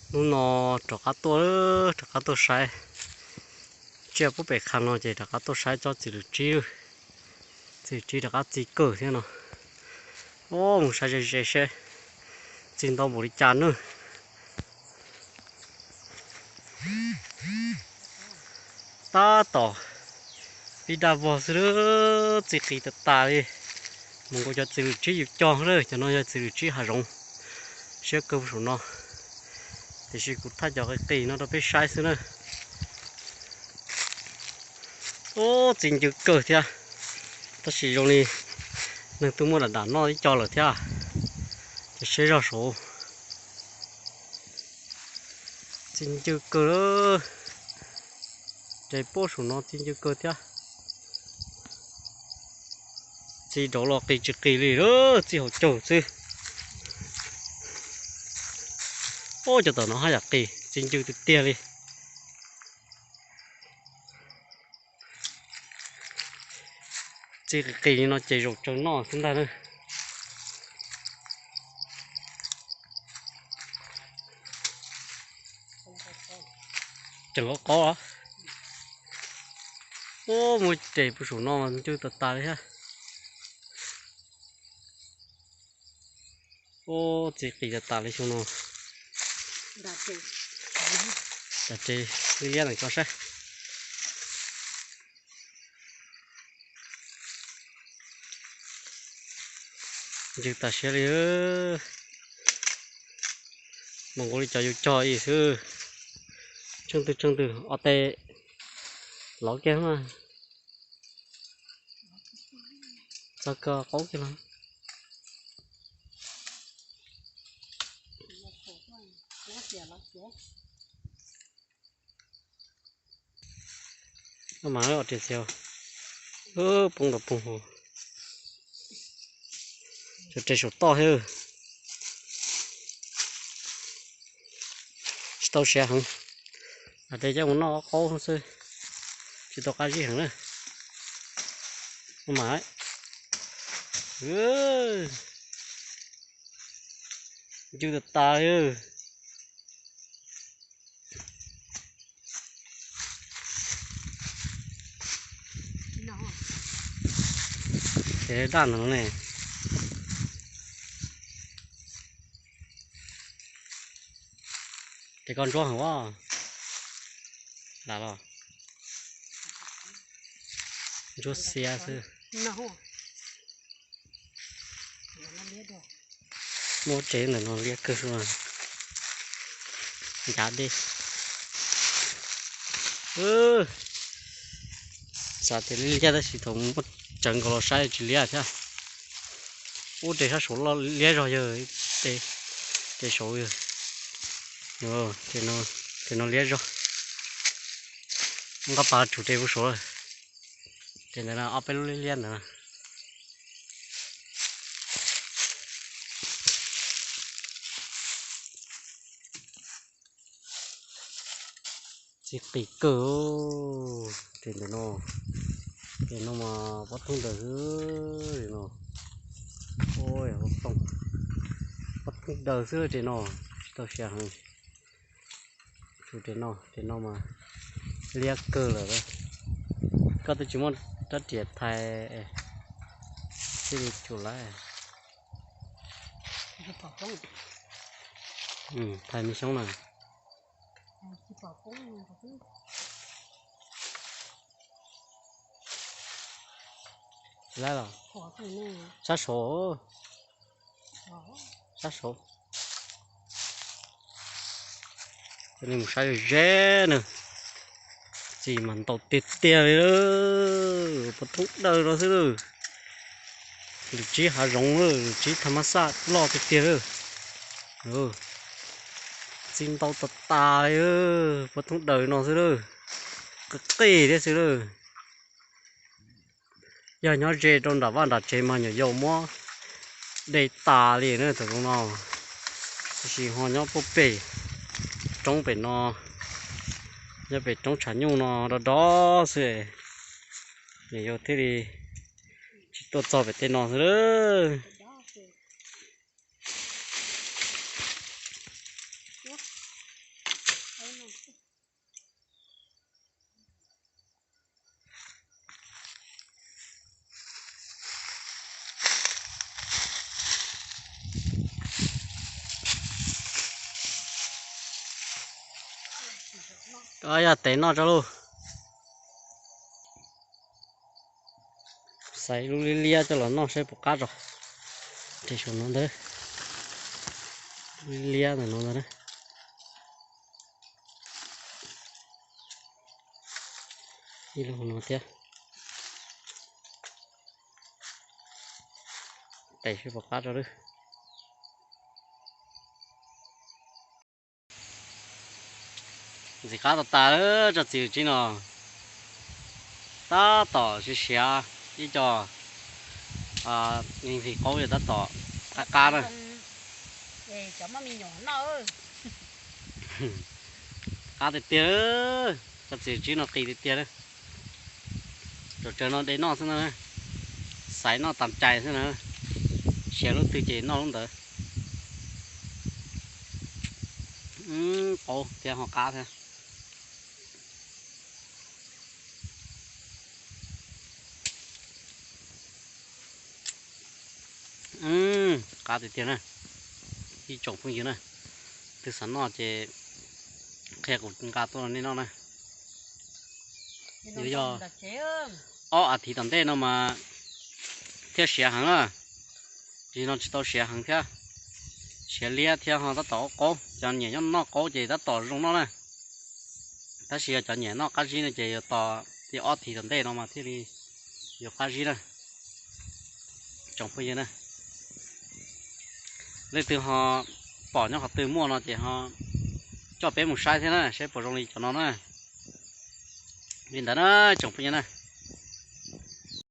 Hnub no rov qab tuaj, rov qab tuaj saib. Tsiaj pub pem qha no ces rov qab tuaj saib tsob txiv lws tsib. Txiv lws tsib rov qab txi kawg thiab no. Mus saib ze ze seb txi ntau npaum li cas nawb. Tab tom pib daj vog xwb, txi qis tas tas li. Mus nkaus cov txiv lws tsib yus cog lawm, cov no yog txiv lws tsib hav zoov. Siab kawg saum no, tiam sis kuv thaij cov qis qis no rau peb saib xwb na. Ub, txi ncw kawg thiab, tab sis zoo li neeg twb muab dam dam noj ib co lawm thiab. Ces siab zog saud, txi ncw kawg. Ces puab saum no txi ncw kawg thiab. Txi rov los qis tsis qis li, txi hauv caug xwb. Ub, cov tom no haj yam qis, txi ncw tiag tiag li. Txi qis qis li no ces zaum tsawg noj xwb ntag na. Tseem qaub qaub os. Ub, muaj tes puag saum no mas ncw tas tas li thiab. Ub, txi qis tas tas li xyoo no. Nram tsev liab ntawm ko saib. Ncw tas siab li. Mus nkaus li cov yus cog ib xwb. Tsheej twg tsheej twg, ob teg lov kiag mas. Txog kawg qaub kiag los. Mas ris xiaus, poob nrov poog hos. Cov ris saum toj thiab. Tsis tau siav heev, ris coj mus noj qaub xwb, tsis tau qab zib heev na. Mas ncw tas tas li. Ces daj no ne, ces koj ntsuab heev as, lam los ntsuab xiab xwb. Muaj tsev ntawm no liab kawg, ncav dej. Xav tias liab tab sis thaum muab tsawv nkaus los saib tsis liab thiab. Ub, ris sab saud liab zog yawg, ris saud yawg, ris no liab zog. Nqa pas tsum ris puag saud, ris ntawd ob peb lub liab liab ntawd. Txi qis kawg. Ris ntawm no, ris no mas pob thoob daws xwb no. Pob thoob daws xwb ris no, tsis tau siav heev. Tsum ris no, ris no mas liab kawg lawm. Koj twb tsis muaj rab riam thais, txij li tsum lawm. Thais me xyoob na. Lawm los, sab saud, sab saud. Coj nej mus saib ze na. Txi mas ntau tiag tiag li, pob thoob daws no xwb lawm. Lws tsib hav zoov lawm, lws tsib tha mab xaj loj tiag tiag lawm. Txi ntau tas tas li, pob thoob daws no xwb lawm. Qis qis thiab xwb lawm. Yog nyob ze rau nram vaj nram tsev mas nyuam yaus muab de tas li na thaum zoo no. Tiam sis ho nyob puag pem roob pem no, nyob pem roob tshav nyuj no dov dov xwb, nyuam yaus thiaj li tsis tuaj txog pem tej no xwb lawm. Ob yog tes noj tso lauj. Xaiv lub liab liab coj los noj saib puas qab tso. Tes saum no ntawd, lub liab liab ntawm no ntag na. Ib lub no thiab. Tes saib puas qab tso lawm. Ntxim qab tag tag lawm tsob txiv tsib no. Tab tom siav siav ib co, nqhis qaub yog tab tom qab qab na. Qab tiag tiag, tsob txiv tsib no qis tiag tiag na. Tsaus tsawg no de noj xwb na, xaiv noj tas cai xwb na, siav lub twg ces noj lub ntawd. Qaub thiab ho qab thiab. Qab tiag tiag na, ib tsoom phooj ywg na, twg xav noj ces qhia kuv nqa tuaj rau nej noj na. Yuav yog ob as thiv tom ntej no mas thiaj siav heev na. Tam sim no tsis tau siav heev thiab, siav liab thiab ho tab tom qaub qaub, cov nyiam nyob noj qaub ces tab tom zoo noj na. Tab sis yog cov nyiam noj qab zib no ces yuav tos txij ob thiv tom ntej no mas thiaj li yuav qab zib na. Tsoom phooj ywg na, leej twg ho pom nyob qhov twg muaj no ces ho coj peb mus saib thiab na, saib puas zoo li cov no na. Li ntawd na tsoom phooj ywg na.